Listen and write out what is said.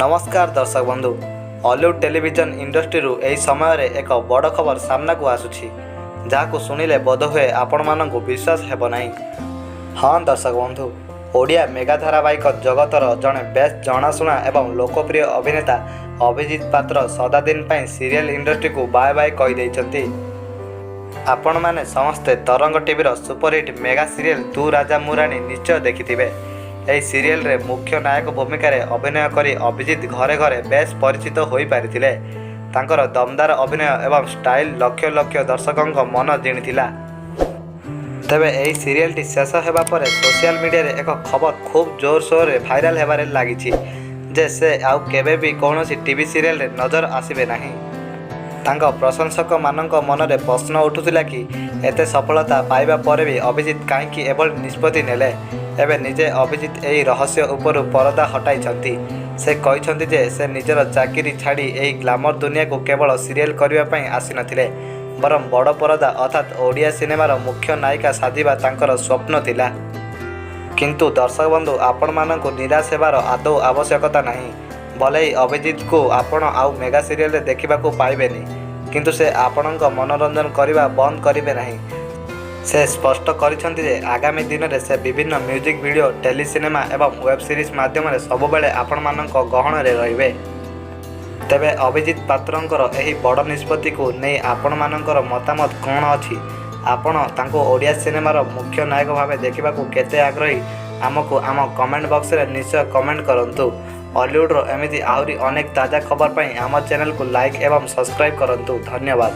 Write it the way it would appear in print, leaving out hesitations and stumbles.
ନମସ୍କାର ଦର୍ଶକ ବନ୍ଧୁ। ଅଲିଉଡ଼ ଟେଲିଭିଜନ ଇଣ୍ଡଷ୍ଟ୍ରିରୁ ଏହି ସମୟରେ ଏକ ବଡ଼ ଖବର ସାମ୍ନାକୁ ଆସୁଛି, ଯାହାକୁ ଶୁଣିଲେ ବୋଧହୁଏ ଆପଣମାନଙ୍କୁ ବିଶ୍ୱାସ ହେବ ନାହିଁ। ହଁ ଦର୍ଶକ ବନ୍ଧୁ, ଓଡ଼ିଆ ମେଗା ଧାରାବାହିକ ଜଗତର ଜଣେ ବେଶ୍ ଜଣାଶୁଣା ଏବଂ ଲୋକପ୍ରିୟ ଅଭିନେତା ଅଭିଜିତ ପାତ୍ର ସଦାଦିନ ପାଇଁ ସିରିଏଲ୍ ଇଣ୍ଡଷ୍ଟ୍ରିକୁ ବାଏ ବାଏ କହିଦେଇଛନ୍ତି। ଆପଣମାନେ ସମସ୍ତେ ତରଙ୍ଗ ଟିଭିର ସୁପରହିଟ୍ ମେଗା ସିରିଏଲ୍ ତୁ ରାଜା ମୁଁ ରାଣୀ ନିଶ୍ଚୟ ଦେଖିଥିବେ। ଏହି ସିରିଏଲରେ ମୁଖ୍ୟ ନାୟକ ଭୂମିକାରେ ଅଭିନୟ କରି ଅଭିଜିତ ଘରେ ଘରେ ବେଶ୍ ପରିଚିତ ହୋଇପାରିଥିଲେ। ତାଙ୍କର ଦମଦାର ଅଭିନୟ ଏବଂ ଷ୍ଟାଇଲ୍ ଲକ୍ଷ ଲକ୍ଷ ଦର୍ଶକଙ୍କ ମନ ଜିଣିଥିଲା। ତେବେ ଏହି ସିରିଏଲଟି ଶେଷ ହେବା ପରେ ସୋସିଆଲ ମିଡିଆରେ ଏକ ଖବର ଖୁବ୍ ଜୋରସୋରରେ ଭାଇରାଲ ହେବାରେ ଲାଗିଛି ଯେ ସେ ଆଉ କେବେ ବି କୌଣସି ଟିଭି ସିରିଏଲରେ ନଜର ଆସିବେ ନାହିଁ। ତାଙ୍କ ପ୍ରଶଂସକମାନଙ୍କ ମନରେ ପ୍ରଶ୍ନ ଉଠୁଥିଲା କି, ଏତେ ସଫଳତା ପାଇବା ପରେ ବି ଅଭିଜିତ କାହିଁକି ଏଭଳି ନିଷ୍ପତ୍ତି ନେଲେ? ଏବେ ନିଜେ ଅଭିଜିତ ଏହି ରହସ୍ୟ ଉପରୁ ପରଦା ହଟାଇଛନ୍ତି। ସେ କହିଛନ୍ତି ଯେ ସେ ନିଜର ଚାକିରି ଛାଡ଼ି ଏହି ଗ୍ଲାମର ଦୁନିଆକୁ କେବଳ ସିରିଏଲ କରିବା ପାଇଁ ଆସିନଥିଲେ, ବରଂ ବଡ଼ ପରଦା ଅର୍ଥାତ୍ ଓଡ଼ିଆ ସିନେମାର ମୁଖ୍ୟ ନାୟିକା ସାଜିବା ତାଙ୍କର ସ୍ୱପ୍ନ ଥିଲା। କିନ୍ତୁ ଦର୍ଶକ ବନ୍ଧୁ, ଆପଣମାନଙ୍କୁ ନିରାଶ ହେବାର ଆଦୌ ଆବଶ୍ୟକତା ନାହିଁ। ଭଲେ ହିଁ ଅଭିଜିତଙ୍କୁ ଆପଣ ଆଉ ମେଗା ସିରିଏଲରେ ଦେଖିବାକୁ ପାଇବେନି, କିନ୍ତୁ ସେ ଆପଣଙ୍କ ମନୋରଞ୍ଜନ କରିବା ବନ୍ଦ କରିବେ ନାହିଁ। ସେ ସ୍ପଷ୍ଟ କରିଛନ୍ତି ଯେ ଆଗାମୀ ଦିନରେ ସେ ବିଭିନ୍ନ ମ୍ୟୁଜିକ୍ ଭିଡିଓ, ଟେଲି ସିନେମା ଏବଂ ୱେବ୍ ସିରିଜ୍ ମାଧ୍ୟମରେ ସବୁବେଳେ ଆପଣମାନଙ୍କ ଗହଣରେ ରହିବେ। ତେବେ ଅଭିଜିତ ପାତ୍ରଙ୍କର ଏହି ବଡ଼ ନିଷ୍ପତ୍ତିକୁ ନେଇ ଆପଣମାନଙ୍କର ମତାମତ କ'ଣ ଅଛି? ଆପଣ ତାଙ୍କୁ ଓଡ଼ିଆ ସିନେମାର ମୁଖ୍ୟ ନାୟକ ଭାବେ ଦେଖିବାକୁ କେତେ ଆଗ୍ରହୀ? ଆମକୁ ଆମ କମେଣ୍ଟ ବକ୍ସରେ ନିଶ୍ଚୟ କମେଣ୍ଟ କରନ୍ତୁ। ଅଲିଉଡ଼ର ଏମିତି ଆହୁରି ଅନେକ ତାଜା ଖବର ପାଇଁ ଆମ ଚ୍ୟାନେଲକୁ ଲାଇକ୍ ଏବଂ ସବସ୍କ୍ରାଇବ୍ କରନ୍ତୁ। ଧନ୍ୟବାଦ।